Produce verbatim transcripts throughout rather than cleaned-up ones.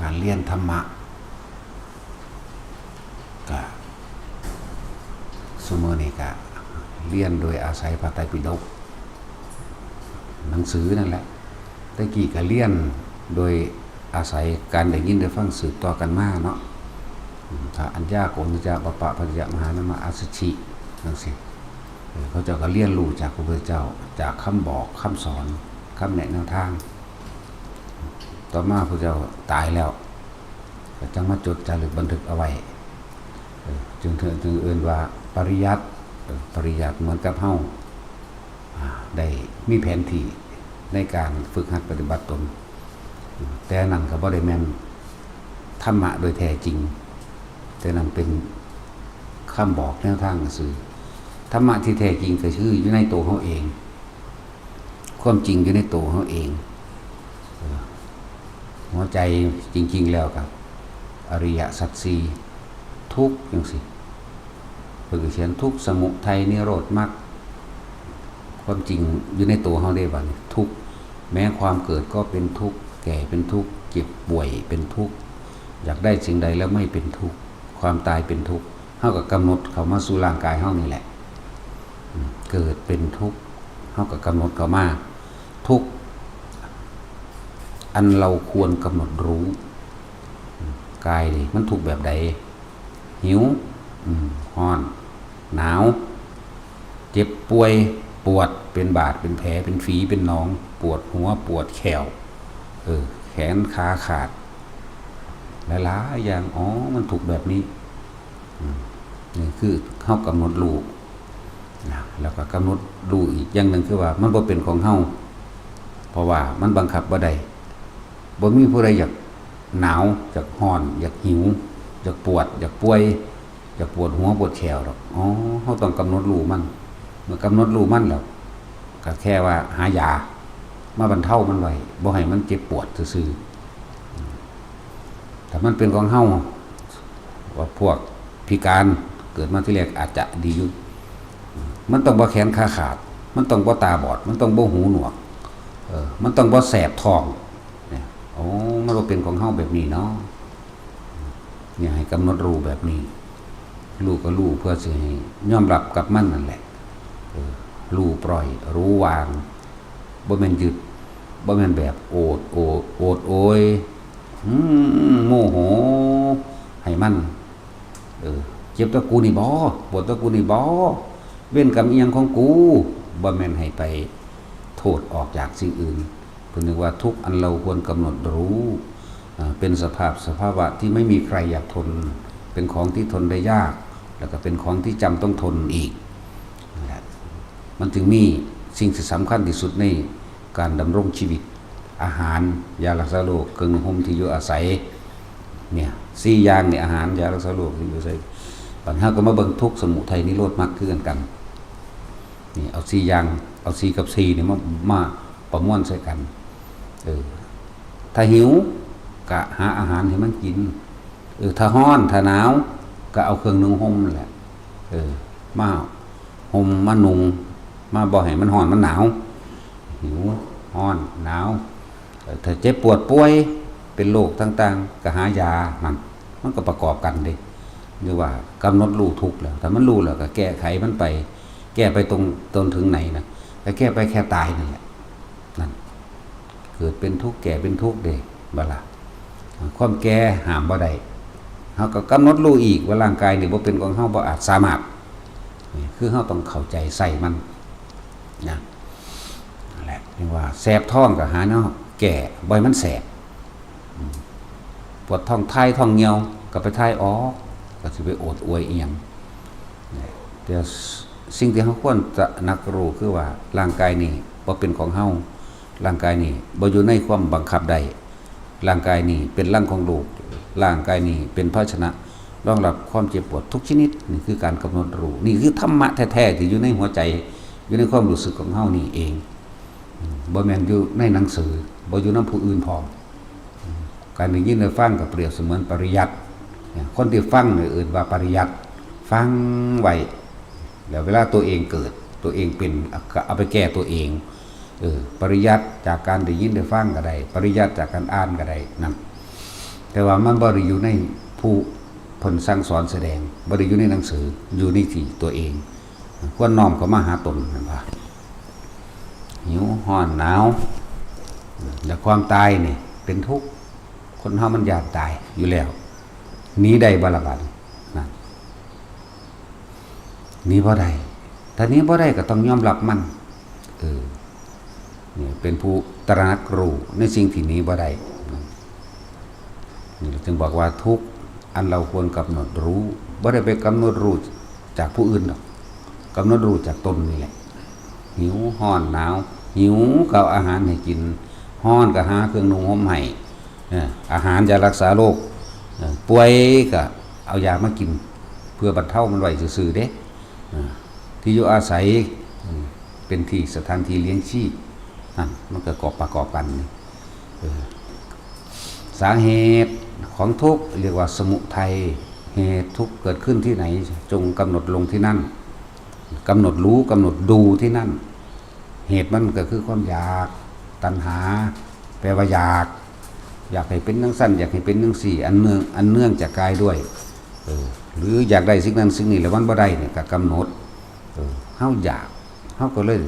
การเรียนธรรมะ ก็ ซุมื้อนี้ก็เรียนโดยอาศัยพระไตรปิฎก หนังสือนั่นแหละ แต่กี้ก็เรียนโดยอาศัยการได้ยินได้ฟังสืบต่อกันมาเนาะ อืม ถ้าอัญญาโกณฑัญจะ ปะปะภัญจะ มหานามะ อัสสชิ จั่งซี้ เออ เขาเจ้าก็เรียนรู้จากพระพุทธเจ้า จากคำบอกคำสอน คำแนะแนวทาง ต่อมาพระเจ้าตายแล้ว ก็จั่งมาจดจารึกบันทึกเอาไว้ เออ จึงถือ จึงเอิ้นว่าปริยัติ เออ ปริยัติเหมือนกับเฮา อ่า ได้มีแผนที่ในการฝึกหัดปฏิบัติตน แต่นั้นก็บ่ได้แม่นธรรมะโดยแท้จริง แต่นั้นเป็นคำบอกแนวทางซื่อ ธรรมะที่แท้จริงก็คืออยู่ในตัวเฮาเอง ความจริงอยู่ในตัวเฮาเอง เออ หัวใจจริงๆแล้วก็อริยสัจสี่ ทุกข์จั่งซี้ เพิ่นก็เขียนทุกข์สมุทัยนิโรธมรรค ความจริงอยู่ในตัวเฮาเด้บัดนี้ ทุกข์ แม้ความเกิดก็เป็นทุกข์ แก่เป็นทุกข์ เจ็บป่วยเป็นทุกข์ อยากได้สิ่งใดแล้วไม่เป็นทุกข์ ความตายเป็นทุกข์ เฮาก็กำหนดเข้ามาสู่ร่างกายเฮานี่แหละ อืม เกิดเป็นทุกข์ เฮาก็กำหนดเข้ามา ทุกข์ อันเราควรกำหนดรู้ อืม กายนี่มันทุกข์แบบใด หิว อืม ร้อน หนาว เจ็บป่วย ปวด เป็นบาด เป็นแผล เป็นฝี เป็นหนอง ปวดหัว ปวดแข้ว เออ แขนขาขาด หลายๆอย่าง อ๋อ มันทุกข์แบบนี้ อืม นี่คือเฮากำหนดรู้นะ แล้วก็กำหนดรู้อีกอย่างหนึ่งคือว่ามันบ่เป็นของเฮา เพราะว่ามันบังคับบ่ได้ บ่มีผู้ใดอยากหนาว อยากร้อน อยากหิว อยากปวด อยากป่วย อยากปวดหัวปวดแข้วดอก อ๋อ เฮาต้องกำหนดรู้มัน เมื่อกำหนดรู้มันแล้ว ก็แค่ว่าหายามาบรรเทามันไว้ บ่ให้มันเจ็บปวดซื่อๆ อืม ถ้ามันเป็นของเฮา ว่าพวกพิการเกิดมาทีแรกอาจจะดีอยู่ อืม มันต้องบ่แขนขาขาด มันต้องบ่ตาบอด มันต้องบ่หูหนวก เออ มันต้องบ่แสบท้อง เนี่ย โอ้ มันบ่เป็นของเฮาแบบนี้เนาะ เนี่ย ให้กำหนดรู้แบบนี้ รู้ก็รู้เพื่อสิให้ยอมรับกับมันนั่นแหละ เออ รู้ปล่อย รู้วาง บ่แม่นยึด บ่แม่นแบบโอด โอด โอดโอย อืม โมโห ให้มัน เออ เจ็บแต่กูนี่บ่ ปวดแต่กูนี่บ่ เวรกรรมอิหยังของกู บ่แม่นให้ไปโทษออกจากสิ่งอื่น เพิ่นเรียกว่าทุกข์อันเราควรกำหนดรู้ อ่า เป็นสภาพ สภาวะที่ไม่มีใครอยากทน เป็นของที่ทนได้ยาก แล้วก็เป็นของที่จำต้องทนอีก นั่นแหละ มันจึงมีสิ่งที่สำคัญที่สุดในการดำรงชีวิต อาหาร ยารักษาโรค เครื่องนุ่งห่มที่อยู่อาศัย เนี่ย สี่อย่างนี่ อาหาร ยารักษาโรค ที่อยู่อาศัย บัดเฮาก็มาเบิ่งทุกข์ สมุทัย นิโรธ มรรค คือกันกัน นี่ เอาสี่อย่าง เอาสี่กับสี่นี่มา มาประมวลใส่กัน เออ ถ้าหิว ก็หาอาหารให้มันกิน เออ ถ้าร้อน ถ้าหนาว ก็เอาเครื่องนุ่งห่มนั่นแหละ เออ มาห่ม มานุ่ง มาบ่ให้มันร้อน มันหนาว หิว ร้อน หนาว เออ ถ้าเจ็บปวดป่วย เป็นโรคต่างๆ ก็หายา นั่น มันก็ประกอบกันเด้ เรียกว่ากำหนดรู้ทุกข์แล้ว ถ้ามันรู้แล้วก็แก้ไขมันไป แก้ไปตรง ตรงถึงไหนนะ ก็แก้ไปแค่ตายนั่นแหละ นั่น เกิดเป็นทุกข์ แก่เป็นทุกข์เด้ บ่ล่ะ ความแก่ห้ามบ่ได้ เฮาก็กำหนดรู้อีกว่าร่างกายนี่บ่เป็นของเฮา บ่อาจสามารถ นี่คือเฮาต้องเข้าใจใส่มัน นะ นั่นแหละ เรียกว่าแสบท้องก็หาแนวแก้ บ่ให้มันแสบ อืม ปวดท้องถ่ายท้องเหี่ยว ก็ไปถ่ายออก ก็สิไปโอดอวยอิหยัง แต่สิ่งที่เฮาควรตระหนักรู้คือว่าร่างกายนี่บ่เป็นของเฮา ร่างกายนี่บ่อยู่ในความบังคับได้ ร่างกายนี่เป็นรังของโรค ร่างกายนี่เป็นภาชนะรองรับความเจ็บปวดทุกชนิด นี่คือการกำหนดรู้ นี่คือธรรมะแท้ๆที่อยู่ในหัวใจ อยู่ในความรู้สึกของเฮานี่เอง อืม บ่แม่นอยู่ในหนังสือ บ่อยู่นำผู้อื่นพร้อม อืม การได้ยินได้ฟังก็เปรียบเสมือนปริยัติ เนี่ย คนที่ฟังเนี่ยเอิ้นว่าปริยัติ ฟังไว้ แล้วเวลาตัวเองเกิด ตัวเองเป็น ก็เอาไปแก้ตัวเอง เออ ปริยัติจากการได้ยินได้ฟังก็ได้ ปริยัติจากการอ่านก็ได้ นั่น แต่ว่ามันบ่ได้อยู่ในผู้เพิ่นสั่งสอนแสดง บ่ได้อยู่ในหนังสือ อยู่ในที่ตัวเอง ควรน้อมเข้ามาหาตนนั่นว่า หิว ร้อน หนาว และความตายนี่เป็นทุกข์ คนเฮามันย่านตายอยู่แล้ว หนีได้บ่ละบัดนั่น หนีบ่ได้ ถ้าหนีบ่ได้ก็ต้องยอมรับมัน เออ เนี่ย เป็นผู้ตระหนักรู้ในสิ่งที่หนีบ่ได้ นี่จึงบอกว่าทุกข์อันเราควรกำหนดรู้ บ่ได้ไปกำหนดรู้จากผู้อื่นดอก กำหนดรู้จากตนนี่แหละ หิว ร้อน หนาว หิวก็เอาอาหารให้กิน ร้อนก็หาเครื่องนุ่งห่มให้ เออ อาหารยารักษาโรค เออ ป่วยก็เอายามากิน เพื่อบรรเทามันไว้ซื่อๆเด้ เออ ที่อยู่อาศัย เออ เป็นที่สถานที่เลี้ยงชีพ นั่น มันก็กอบประกอบกันนี่ เออ สาเหตุของทุกข์เรียกว่าสมุทัย เหตุทุกข์เกิดขึ้นที่ไหน จงกำหนดลงที่นั่น กำหนดรู้ กำหนดดูที่นั่น เหตุมันก็คือความอยาก ตัณหา แปลว่าอยาก อยากให้เป็นจั่งซั้น อยากให้เป็นจั่งซี้ อันเนื่อง อันเนื่องจากกายด้วย เออ หรืออยากได้สิ่งนั้นสิ่งนี้แล้วมันบ่ได้เนี่ยก็กำหนด เออ เฮาอยาก เฮาก็เลย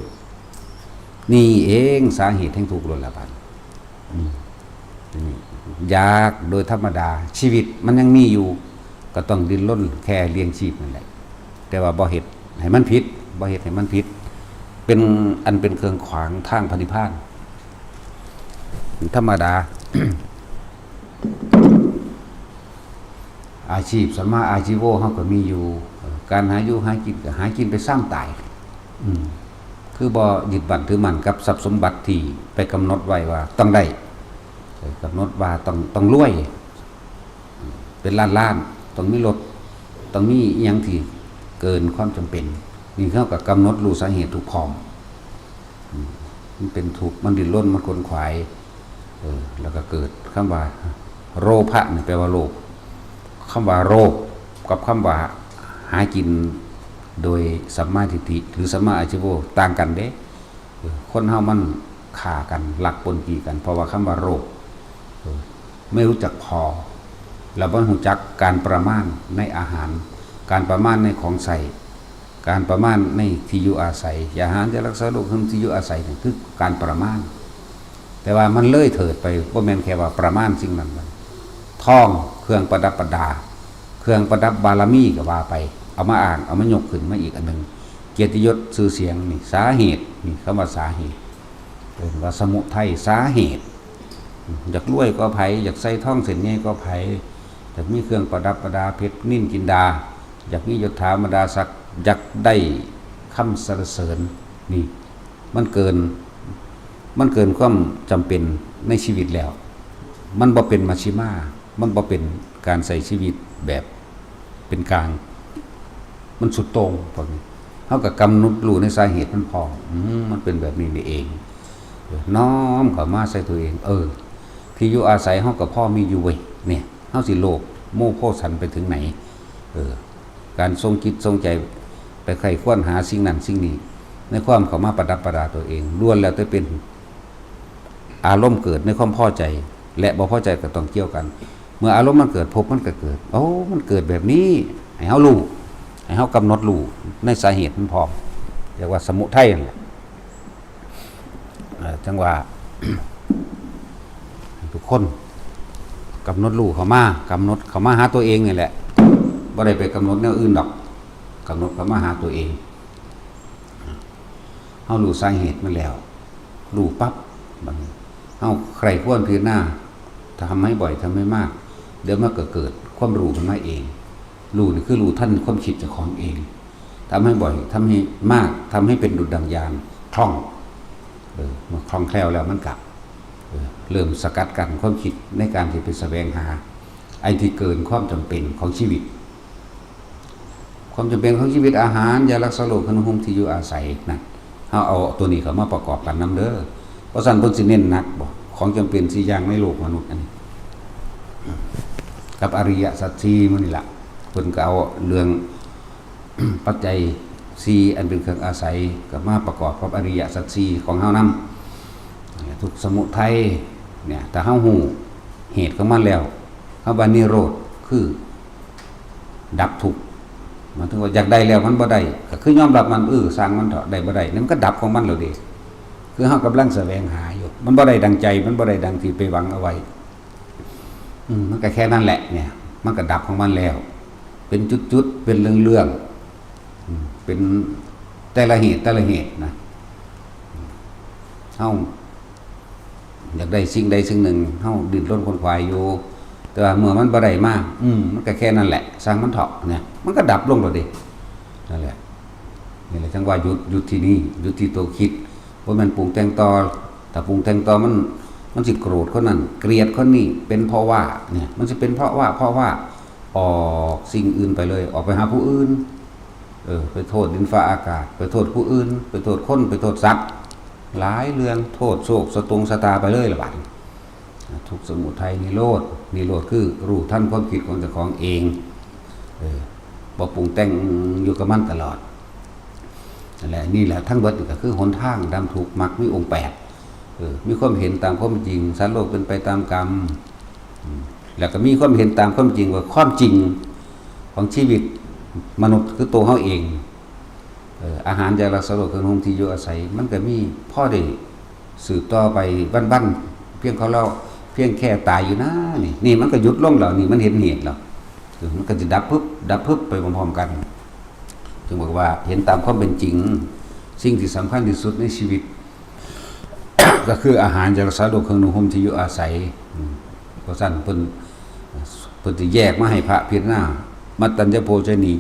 นี่เองสาเหตุแห่งทุกข์ล้วนละบัด อืม อยากโดยธรรมดา ชีวิตมันยังมีอยู่ ก็ต้องดิ้นรนแค่เลี้ยงชีพนั่นแหละ แต่ว่าบ่เฮ็ดให้มันผิด บ่เฮ็ดให้มันผิด เป็นอันเป็นเครื่องขวางทางพระนิพพาน ธรรมดา อาชีพสัมมาอาชีโวเฮาก็มีอยู่ การหาอยู่หากินก็หากินไปซ้ำตาย อืม คือบ่ยึดมั่นถือมั่นกับทรัพย์สมบัติที่ไปกำหนดไว้ว่าต้องได้ เออ กำหนดว่าต้อง ต้องรวย เป็นล้านๆ ต้องมีรถ ต้องมีอิหยังที่เกินความจำเป็น นี่เฮาก็กำหนดรู้สาเหตุทุกข์พร้อม อืม มันเป็นทุกข์ มันดิ้นรน มันขวนขวาย เออ แล้วก็เกิดคำว่า โลภะนี่แปลว่าโลภ คำว่าโลภกับคำว่าหากินโดยสัมมาทิฏฐิ หรือสัมมาอาชีโวต่างกันเด้ เออ คนเฮามันฆ่ากัน ลักปล้นจี้กัน เพราะว่าคำว่าโลภ เออ ไม่รู้จักพอ แล้วบ่รู้จักการประมาณในอาหาร การประมาณในของใช้ การประมาณในที่อยู่อาศัย อาหารยารักษาโรค เครื่องที่อยู่อาศัยนี่คือการประมาณ แต่ว่ามันเลยเถิดไป บ่แม่นแค่ว่าประมาณสิ่งนั้นมัน ทอง เครื่องประดับประดา เครื่องประดับบารมีก็ว่าไป เอามาอ้าง เอามายกขึ้นมาอีกอันหนึ่ง เกียรติยศชื่อเสียงนี่ สาเหตุ นี่คำว่าสาเหตุ เอิ้นว่าสมุทัย สาเหตุ อยากรวยก็ไผ อยากใส่ทองเส้นใหญ่ก็ไผ อยากมีเครื่องประดับประดา เพชรนิลจินดา อยากมียศถาบรรดาศักดิ์ อยากได้คำสรรเสริญ นี่ มันเกิน มันเกินความจำเป็นในชีวิตแล้ว มันบ่เป็นมัชฌิมา มันบ่เป็นการใช้ชีวิตแบบเป็นกลาง มันสุดโต่งพวกนี้ เฮาก็กำหนดรู้ในสาเหตุมันพร้อม อืม มันเป็นแบบนี้นี่เอง น้อมเข้ามาใส่ตัวเอง เออ ที่อยู่อาศัยเฮาก็พอมีอยู่เว้ย เนี่ย เฮาสิโลภโมโหสันไปถึงไหน เออ การทรงจิตทรงใจไปใคร่ครวญหาสิ่งนั้นสิ่งนี้ ในความเข้ามาประดับประดาตัวเอง ล้วนแล้วแต่เป็นอารมณ์เกิดในความพอใจ และบ่พอใจก็ต้องเกี่ยวกัน เมื่ออารมณ์มันเกิด ภพมันก็เกิด โอ้ มันเกิดแบบนี้ ให้เฮารู้ ให้เฮากำหนดรู้ในสาเหตุมันพร้อม เรียกว่าสมุทัยนั่นแหละ เอ่อ จั่งว่า ทุกคนกำหนดรู้เข้ามา กำหนดเข้ามาหาตัวเองนี่แหละ บ่ได้ไปกำหนดแนวอื่นดอก กำหนดเข้ามาหาตัวเอง เฮารู้สาเหตุมันแล้ว รู้ปั๊บ บัดนี้เฮาใคร่ครวญพิจารณา ทำให้บ่อย ทำให้มาก เดี๋ยวมันก็เกิดความรู้ขึ้นมาเอง รู้นี่คือรู้ทันความคิดเจ้าของเอง ทำให้บ่อย ทำให้มาก ทำให้เป็นดุจดังยาน คล่อง เออ เมื่อคล่องแคล่วแล้วมันก็ เออ เริ่มสกัดกั้นความคิดในการที่ไปแสวงหา ไอ้ที่เกินความจำเป็นของชีวิต ความจำเป็นของชีวิต อาหาร ยารักษาโรค เครื่องนุ่งห่ม ที่อยู่อาศัย นั่น เฮาเอาตัวนี้เข้ามาประกอบกันนำเด้อ เพราะฉะนั้นเพิ่นสิเน้นหนักบ่ ของจำเป็นสี่อย่างในโลกมนุษย์อันนี้ กับอริยสัจสี่หมู่นี่ล่ะ เพิ่นก็เอาเรื่อง ปัจจัยสี่อันเป็นเครื่องอาศัย ก็มาประกอบกับอริยสัจสี่ของเฮานำ ทุกข์สมุทัยเนี่ย ถ้าเฮาฮู้เหตุของมันแล้ว คำว่านิโรธคือดับทุกข์ หมายถึงว่าอยากได้แล้วมันบ่ได้ ก็คือยอมรับมัน เออ ช่างมันเถาะ ได้บ่ได้ นี่มันก็ดับของมันแล้วเด้ คือเฮากำลังแสวงหาอยู่ มันบ่ได้ดังใจ มันบ่ได้ดังที่ไปหวังเอาไว้ อืม มันก็แค่นั้นแหละเนี่ย มันก็ดับของมันแล้ว เป็นจุดๆ เป็นเรื่องๆ อืม เป็นแต่ละเหตุแต่ละเหตุนะ เฮาอยากได้สิ่งใดสิ่งหนึ่ง เฮาดิ้นรนขวนขวายอยู่ แต่ว่าเมื่อมันบ่ได้มา อืม มันก็แค่นั้นแหละ ช่างมันเถาะเนี่ย มันก็ดับลงแล้วเด้ นั่นแหละ นี่แหละจั่งว่าหยุด หยุดที่นี่ หยุดที่ตัวคิด บ่แม่นปรุงแต่งต่อ ถ้าปรุงแต่งต่อมัน มันสิโกรธคนนั้น เกลียดคนนี้ เป็นเพราะว่า เนี่ย มันสิเป็นเพราะว่า เพราะว่า ออกสิ่งอื่นไปเลย ออกไปหาผู้อื่น เออ ไปโทษดินฟ้าอากาศ ไปโทษผู้อื่น ไปโทษคน ไปโทษสัตว์ หลายเรื่อง โทษโชคสตงชะตาไปเลยละบัดนี้ ทุกข์สมุทัยนิโรธ นิโรธคือรู้ทันความคิดของเจ้าของเอง เออ บ่ปรุงแต่งอยู่กับมันตลอด นั่นแหละ นี่แหละทั้งเบิดนี่ก็คือหนทางดับทุกข์ มรรคมีองค์แปด เออ มีความเห็นตามความจริง สัตว์โลกเป็นไปตามกรรม อืม แล้วก็มีความเห็นตามความจริงว่าความจริงของชีวิตมนุษย์คือตัวเฮาเอง เออ อาหารยารักษาโรค เครื่องนุ่งห่มที่อยู่อาศัย มันก็มีพอได้สืบต่อไปวันๆ เพียงเขาเล่า เพียงแค่ตายอยู่นะ นี่ นี่มันก็หยุดลงแล้ว นี่มันเห็นเหตุแล้ว เออ มันก็จะดับพึบ ดับพึบไปพร้อมๆกัน จึงบอกว่าเห็นตามความเป็นจริง สิ่งที่สำคัญที่สุดในชีวิต ก็คืออาหารยารักษาโรค เครื่องนุ่งห่มที่อยู่อาศัย อืม เพราะฉะนั้นเพิ่น เพิ่นสิแยกมาให้พระพิจารณา มัตตัญญโภชนี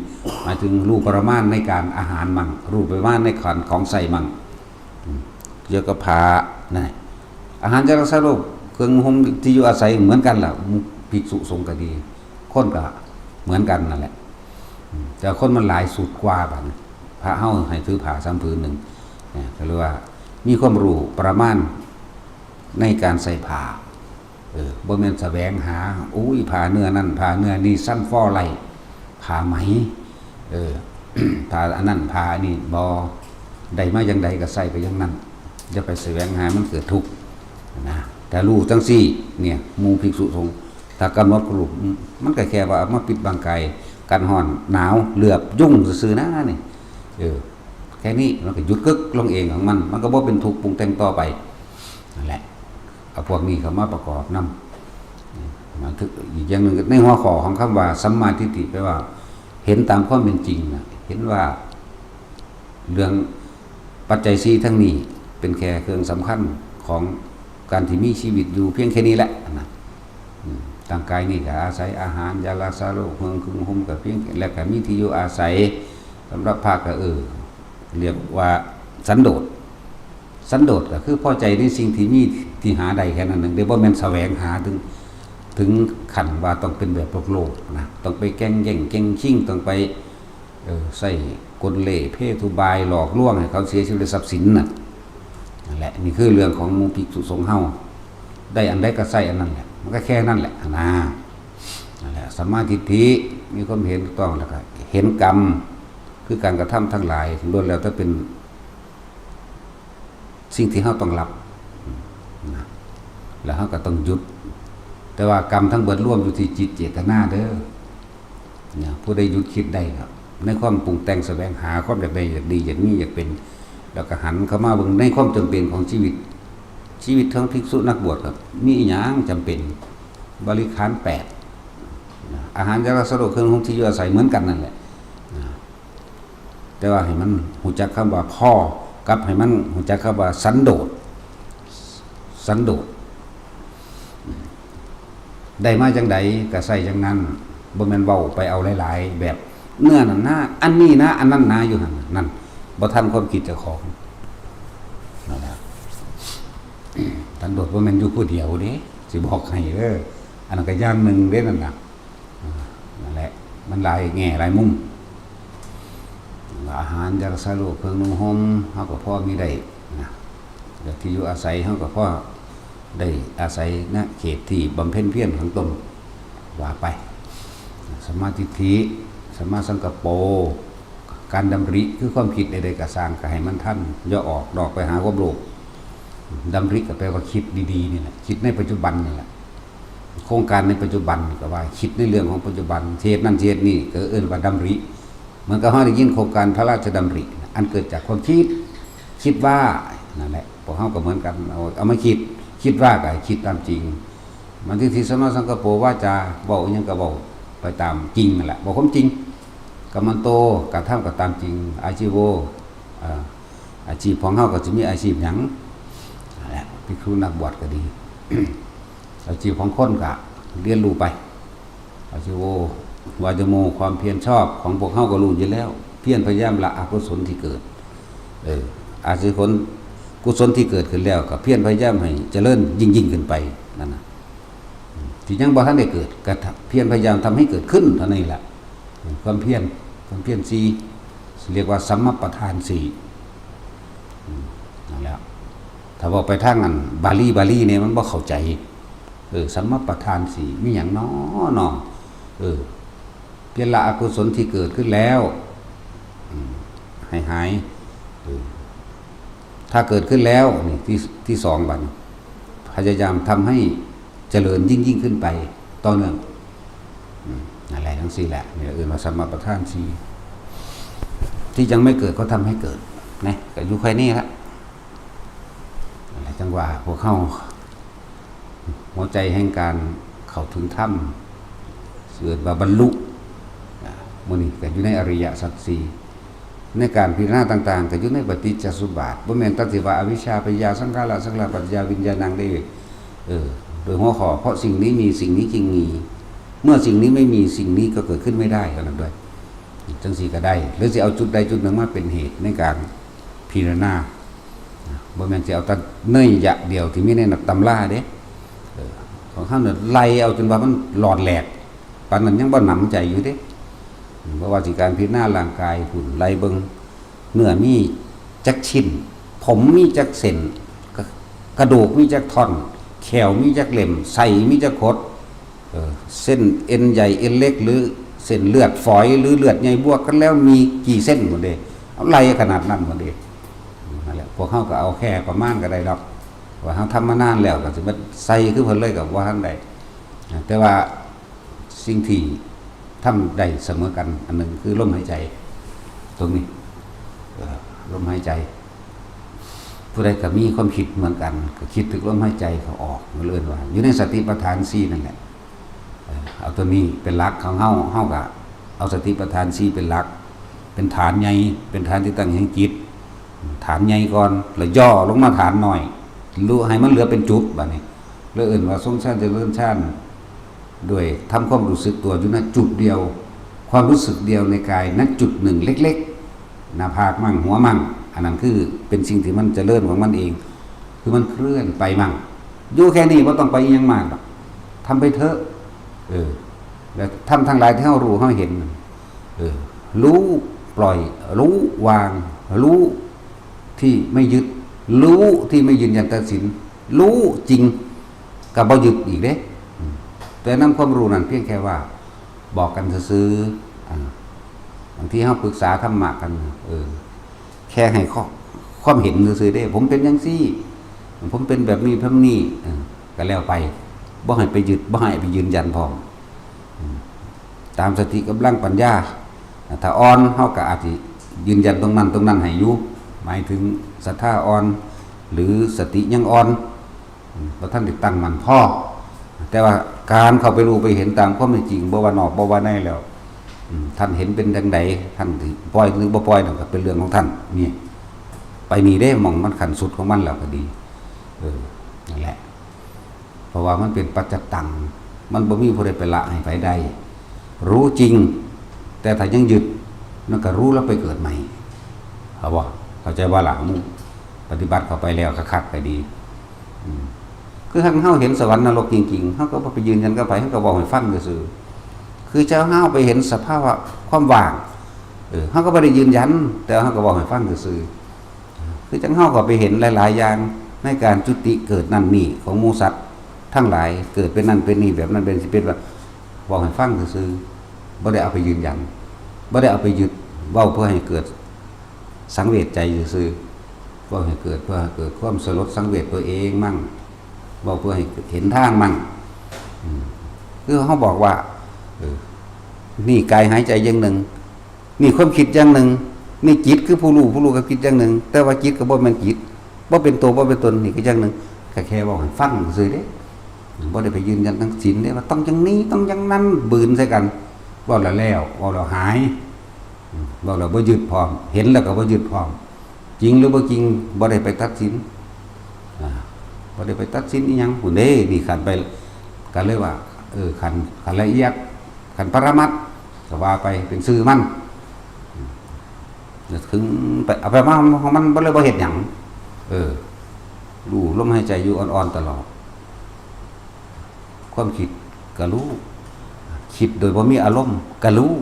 หมายถึงรู้ประมาณในการอาหารมั่ง รู้ประมาณในขันของใส่มั่ง อืม เกี่ยวกับผ้านะ อาหารยารักษาโรค เครื่องนุ่งห่มที่อยู่อาศัยเหมือนกันล่ะ ภิกษุสงฆ์ก็ดี คนก็เหมือนกันนั่นแหละ อืม แต่คนมันหลายสูตรกว่าบัดนี้ พระเฮาให้ถือผ้าสามผืนหนึ่ง เนี่ย ก็เรียกว่ามีความรู้ประมาณในการใส่ผ้า เออ บ่แม่นแสวงหา อุ้ย ผ้าเนื้อนั่น ผ้าเนื้อนี่ ซันฟอร์ไล ผ้าไหม เออ ผ้าอันนั้น ผ้าอันนี้ บ่ ได้มาอย่างใดก็ใส่ไปอย่างนั้น อย่าไปแสวงหามันเกิดทุกข์นะ แต่รู้จังซี่ เนี่ย หมู่ภิกษุสงฆ์ ถ้ากำหนดกลุ่ม อืม มันก็แค่ว่าเอามาปิดบังกาย กันฮ้อน หนาว เหลือบ ยุงซื่อๆนะนี่ เออ แค่นี้มันก็หยุดกึกลงเองของมัน มันก็บ่เป็นทุกข์ปรุงแต่งต่อไป นั่นแหละ เอาพวกนี้เข้ามาประกอบนำ มันคืออีกอย่างหนึ่ง ในหัวข้อของคำว่าสัมมาทิฏฐิ แปลว่า เห็นตามความเป็นจริงนะ เห็นว่า เรื่องปัจจัยสี่ทั้งนี้ เป็นแค่เครื่องสำคัญของการที่มีชีวิตอยู่เพียงแค่นี้แหละนะ อืม ร่างกายนี่ก็อาศัยอาหาร ยารักษาโรค เครื่องนุ่งห่มก็เพียง และก็มีที่อยู่อาศัย สำหรับพระก็ เออ เรียกว่าสันโดษ สันโดษก็คือพอใจในสิ่งที่มี ที่หาได้แค่นั้นหนึ่ง แต่บ่แม่นแสวงหาถึง ถึงขั้นว่าต้องเป็นแบบโลกๆนะ ต้องไปแก่งแย่งแก่งชิง ต้องไป เออ ใช้กลเล่ห์เพทุบายหลอกลวงให้เขาเสียชีวิตและทรัพย์สินน่ะ นั่นแหละ นี่คือเรื่องของหมู่ภิกษุสงฆ์เฮา ได้อันใดก็ใช้อันนั้นแหละ มันก็แค่นั้นแหละนะ นั่นแหละ สัมมาทิฏฐิ มีความเห็นถูกต้อง แล้วก็เห็นกรรม คือการกระทำทั้งหลาย ล้วนแล้วแต่เป็นสิ่งที่เฮาต้องรับนะ แล้วเฮาก็ต้องหยุด แต่ว่ากรรมทั้งเบิดรวมอยู่ที่จิตเจตนาเด้อ เนี่ย ผู้ใดหยุดคิดได้ครับ ในความปรุงแต่งแสวงหาความอยากได้ อยากดี อยากมี อยากเป็น แล้วก็หันเข้ามาเบิ่งในความจำเป็นของชีวิต ชีวิตของภิกษุนักบวชครับ มีอหย่างจำเป็น บริขารแปดนะ อาหาร ยารักษาโรค เครื่องนุ่งห่มที่อยู่อาศัยเหมือนกันนั่นแหละนะ แต่ว่าให้มันรู้จักคำว่าพอ กับให้มันรู้จักคำว่าสันโดษ สันโดษ ได้มาจังใดก็ใช้จังนั้น บ่แม่นเว้าไปเอาหลายๆ แบบเนื้อนั่นนะ อันนี้นะ อันนั้นนะ อยู่หั่นน่ะ นั่น บ่ทันความคิดเจ้าของ นั่นแหละ สันโดษบ่แม่นอยู่ผู้เดียวเด้ สิบอกให้เด้อ อันนั้นก็อย่างหนึ่งเด้นั่นน่ะ อ่า นั่นแหละ มันหลายแง่หลายมุม อาหาร ยารักษาโรค เครื่องนุ่งห่ม เฮาก็พอมีได้นะ แล้วที่อยู่อาศัย เฮาก็พอได้อาศัยณเขตที่บำเพ็ญเพียรของตน ว่าไป สัมมาทิฏฐิ สัมมาสังกัปโป การดำริ คือความคิดใดๆก็ซ่าง ก็ให้มันทัน อย่าออกนอกไปหาความโลภ ดำริก็แปลว่าคิดดีๆนี่แหละ คิดในปัจจุบันนี่แหละ โครงการในปัจจุบันก็ว่าคิดในเรื่องของปัจจุบัน เหตุนั่นเหตุนี่ก็เอิ้นว่าดำริ เหมือนกับเราได้ยินโครงการพระราชดำริ อันเกิดจากความคิด คิดว่า นั่นแหละ พวกเราก็เหมือนกัน เอา เอามาคิด คิดว่าก็ให้คิดตามจริง มันทิฏฐิสัมมาสังกัปโปวาจา เว้าอิหยังก็เว้าไปตามจริงนั่นแหละ เว้าความจริง กัมมันโต กระทำก็ตามจริง อาชีโว เอ่อ อาชีพของเราก็สิมีอาชีพหยัง นั่นแหละ ภิกษุนักบวชก็ดี อาชีพของคนก็เรียนรู้ไป อาชีโว วาจโม ความเพียรชอบของพวกเราก็รู้อยู่แล้ว เพียรพยายามละอกุศลที่เกิด เออ อาชีพคน กุศลที่เกิดขึ้นแล้วก็เพียรพยายามให้เจริญยิ่งๆขึ้นไป นั่นน่ะ อืม ที่ยังบ่ทันได้เกิดก็เพียรพยายามทำให้เกิดขึ้นเท่านั้นแหละ อืม ความเพียร ความเพียรสี่ เรียกว่าสัมมาประธานสี่ อืม นั่นแหละ ถ้าเว้าไปทางอันบาลี บาลีเนี่ยมันบ่เข้าใจ เออ สัมมาประธานสี่ มีหยังน้อน้อ เออ เพียรละอกุศลที่เกิดขึ้นแล้ว อืม ให้หาย เออ ถ้าเกิดขึ้นแล้ว นี่ที่ ที่สองบัดนี้ พยายามทำให้เจริญยิ่งๆขึ้นไป ต่อเนื่อง อืม นั่นแหละ จั่งซี้แหละ นี่เอิ้นว่าสัมมาประธานสี่ ที่ยังไม่เกิดก็ทำให้เกิด นะ ก็อยู่แค่นี้ละ นั่นแหละ จั่งว่าพวกเรา หัวใจแห่งการเข้าถึงธรรม เอิ้นว่าบรรลุ อ่า มื้อนี้ก็อยู่ในอริยสัจสี่ ในการพิจารณาต่างๆ ก็อยู่ในปฏิจจสมุปบาท บ่แม่นตัดสิว่าอวิชชา ปัจจยาสังขาร สังขารปัจจยาวิญญาณังเด้ เออ โดยหัวข้อ เพราะสิ่งนี้มี สิ่งนี้จึงมี เมื่อสิ่งนี้ไม่มี สิ่งนี้ก็เกิดขึ้นไม่ได้ เท่านั้นเด้อ จั่งซี้ก็ได้ หรือสิเอาจุดใดจุดหนึ่งมาเป็นเหตุในการพิจารณา บ่แม่นสิเอาแต่นัยยะเดียวที่มีในตำราเด้ เออ ของเฮาเนี่ยไล่เอาจนว่ามันหลอดแหลก ปานนั้นยังบ่หนำใจอยู่เด้ บ่ว่าสิการพิจารณาร่างกาย พุ้น ไล่เบิ่ง เนื้อมีจักชิ้น ผมมีจักเส้น กระ กระดูกมีจักท่อน แข้วมีจักเล่ม ไส้มีจักขด เออ เส้นเอ็นใหญ่เอ็นเล็ก หรือเส้นเลือดฝอย หรือเลือดใหญ่บวกกันแล้วมีกี่เส้นหมดเด้ เอาไล่ขนาดนั้นหมดเด้ นั่นแหละ พวกเฮาก็เอาแค่ประมาณก็ได้ดอก ว่าเฮาทำมานานแล้วก็สิมาใส่คือเพิ่นเลยก็บ่ทันได้ แต่ว่าสิ่งที่ทำได้เสมอกันอันหนึ่งคือลมหายใจ ตรงนี้ เอ่อ ลมหายใจ ผู้ใดก็มีความคิดเหมือนกัน ก็คิดถึงลมหายใจเข้าออก มันเอิ้นว่า อยู่ในสติปัฏฐานสี่นั่นแหละ เอ่อ เอาตัวนี้เป็นหลักของเฮา เฮาก็เอาสติปัฏฐานสี่เป็นหลัก เป็นฐานใหญ่ เป็นฐานที่ตั้งแห่งจิต ฐานใหญ่ก่อน แล้วย่อลงมาฐานน้อย รู้ให้มันเหลือเป็นจุดบัดนี้ เลยเอิ้นว่าทรงฌานเจริญฌาน ด้วยทำความรู้สึกตัวอยู่ณจุดเดียว ความรู้สึกเดียวในกาย ณจุดหนึ่งเล็กๆ หน้าผากมั่ง หัวมั่ง อันนั้นคือเป็นสิ่งที่มันเจริญของมันเอง คือมันเคลื่อนไปมั่ง อยู่แค่นี้บ่ต้องไปอิหยังมากดอก ทำไปเถอะ เออ แล้วธรรมทั้งหลายที่เฮารู้เฮาเห็น เออ รู้ปล่อย รู้วาง รู้ที่ไม่ยึด รู้ที่ไม่ยืนยันตัดสิน รู้จริง ก็บ่ยึดอีกเด้ อืม แต่นำความรู้นั้นเพียงแค่ว่าบอกกันซื่อๆ อ่า บางทีเฮาปรึกษาธรรมะกัน เออ แค่ให้ข้อ ความเห็นซื่อๆเด้ ผมเป็นจั่งซี้ ผมเป็นแบบนี้ แบบนี้ เออ ก็แล้วไป บ่ให้ไปยึด บ่ให้ไปยืนยันพร้อม อืม ตามสติกำลังปัญญา ถ้าอ่อน เฮาก็อาจสิยืนยันตรงนั้น ตรงนั้นให้อยู่ หมายถึงศรัทธาอ่อน หรือสติยังอ่อน อืม บ่ทันได้ตั้งมั่นพอ แต่ว่าการเข้าไปรู้ไปเห็นตามความเป็นจริง บ่ว่านอก บ่ว่าในแล้ว อืม ท่านเห็นเป็นจั่งใด ท่านสิปล่อยหรือบ่ปล่อยนั่นก็เป็นเรื่องของท่าน นี่ ไปนี่เด้ หม่องมันขั้นสุดของมันแล้วก็ดี เออ นั่นแหละ เพราะว่ามันเป็นปัจจตัง มันบ่มีผู้ใดไปละให้ไผได้ รู้จริง แต่ถ้ายังยึด มันก็รู้แล้วไปเกิดใหม่ เข้าบ่ เข้าใจบ่ล่ะ มึงปฏิบัติเข้าไปแล้วคักๆ ก็ดี อืม คือถ้าเฮาเห็นสวรรค์นรกจริงๆ เฮาก็บ่ไปยืนยันกับไผ เฮาก็เว้าให้ฟังซื่อๆ คือเจ้าเฮาไปเห็นสภาวะความว่าง เออ เฮาก็บ่ได้ยืนยัน แต่เฮาก็เว้าให้ฟังซื่อๆ คือจั่งเฮาก็ไปเห็นหลายๆ อย่างในการจุติเกิดนั่นนี่ของหมู่สัตว์ทั้งหลาย เกิดเป็นนั่นเป็นนี่ แบบนั้นเป็นสิเป็นแบบ เว้าให้ฟังซื่อๆ บ่ได้เอาไปยืนยัน บ่ได้เอาไปยึด เว้าเพื่อให้เกิดสังเวชใจซื่อๆ เว้าให้เกิด เพื่อให้เกิดความสลดสังเวชตัวเองมั่ง เว้าเพื่อให้เห็นทางมั่ง อืม คือเขาบอกว่า เออ นี่กายหายใจอย่างหนึ่ง นี่ความคิดอย่างหนึ่ง นี่จิตคือผู้รู้ ผู้รู้กับจิตอย่างหนึ่ง แต่ว่าจิตก็บ่แม่นจิต บ่เป็นตัว บ่เป็นตน นี่ก็อย่างหนึ่ง ก็แค่เว้าให้ฟังซื่อเด้ บ่ได้ไปยืนยันตัดสินเด้ว่าต้องอย่างนี้ ต้องอย่างนั้น บืนใส่กัน เว้าแล้วแล้ว เว้าแล้วหาย อืม เว้าแล้วบ่ยึดพร้อม เห็นแล้วก็บ่ยึดพร้อม จริงหรือบ่จริง บ่ได้ไปตัดสิน อ่า บ่ได้ไปตัดสินอีหยัง พู้นเด้ นี่คันไป ก็เลยว่า เออ คัน คันละเอียด คันปรมัตถ์ ก็ว่าไป เป็นซื่อมัน อืม แล้วถึงไป เอาไปมาของมัน บ่เลยบ่เฮ็ดหยัง เออ รู้ลมหายใจอยู่อ่อนๆตลอด ความคิดก็รู้ คิดโดยบ่มีอารมณ์ก็รู้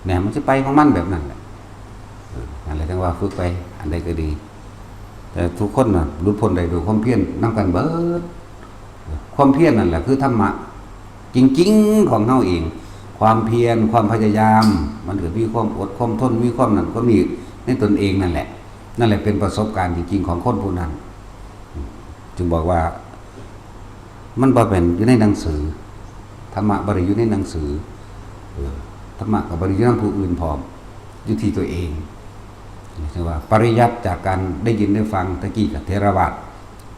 เนี่ย มันสิไปของมันแบบนั้นแหละ เออ นั่นแหละ จั่งว่าฝึกไป อันใดก็ดี แต่ทุกคนน่ะ หลุดพ้นได้ด้วยความเพียรนำกันเบิด ความเพียรนั่นแหละคือธรรมะ จริงๆของเฮาเอง ความเพียร ความพยายาม มันก็มีความอด ความทน มีความนั่น ความนี่ในตนเองนั่นแหละ นั่นแหละเป็นประสบการณ์จริงๆของคนผู้นั้น จึงบอกว่า มันบ่แม่นอยู่ในหนังสือ ธรรมะบ่ได้อยู่ในหนังสือ เออ ธรรมะก็บ่ได้อยู่นำผู้อื่นพร้อม อยู่ที่ตัวเอง เรียกว่าปริยัติจากการได้ยินได้ฟัง ตะกี้ก็เถรวาท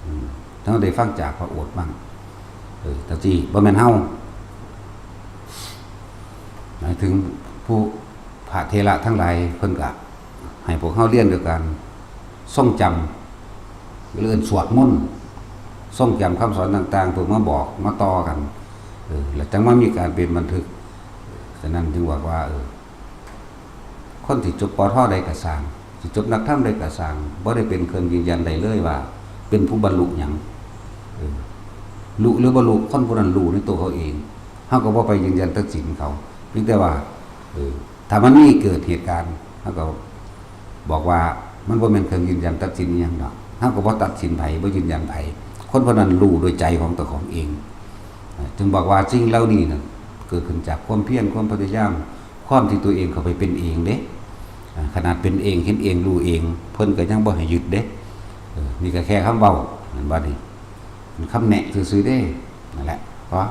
อืม เฮาได้ฟังจากพระโอษฐ์บ้าง เออ ตะกี้บ่แม่นเฮา หมายถึงผู้พระเถระทั้งหลาย เพิ่นก็ให้พวกเฮาเรียนด้วยกัน ทรงจำ เรื่องสวดมนต์ ทรงจำคำสอนต่างๆ เพื่อมาบอก มาต่อกัน เออ แล้วจั่งมามีการเป็นบันทึก ฉะนั้นจึงบอกว่า เออ คนที่จบ ป.ท. ใดก็ซ่าง ที่จบนักธรรมใดก็ซ่าง บ่ได้เป็นเครื่องยืนยันได้เลยว่า เป็นผู้บรรลุหยัง เออ รู้หรือบ่รู้ คนผู้นั้นรู้ในตัวเขาเอง เฮาก็บ่ไปยืนยันตัดสินเขา เพียงแต่ว่า เออ ถ้ามันมีเกิดเหตุการณ์ เฮาก็บอกว่ามันบ่แม่นเครื่องยืนยันตัดสินอีหยังดอก เฮาก็บ่ตัดสินไผ บ่ยืนยันไผ คนผู้นั้นรู้โดยใจของตัวของเอง เออ จึงบอกว่าสิ่งเหล่านี้น่ะ เกิดขึ้นจากความเพียร ความพยายาม ความที่ตัวเองเข้าไปเป็นเองเด้ อ่า ขนาดเป็นเอง เห็นเอง รู้เอง เพิ่นก็ยังบ่ให้ยึดเด้ เออ นี่ก็แค่คำเว้า แม่นบ่นี่ มันคำแนะซื่อๆเด้ นั่นแหละ เพราะ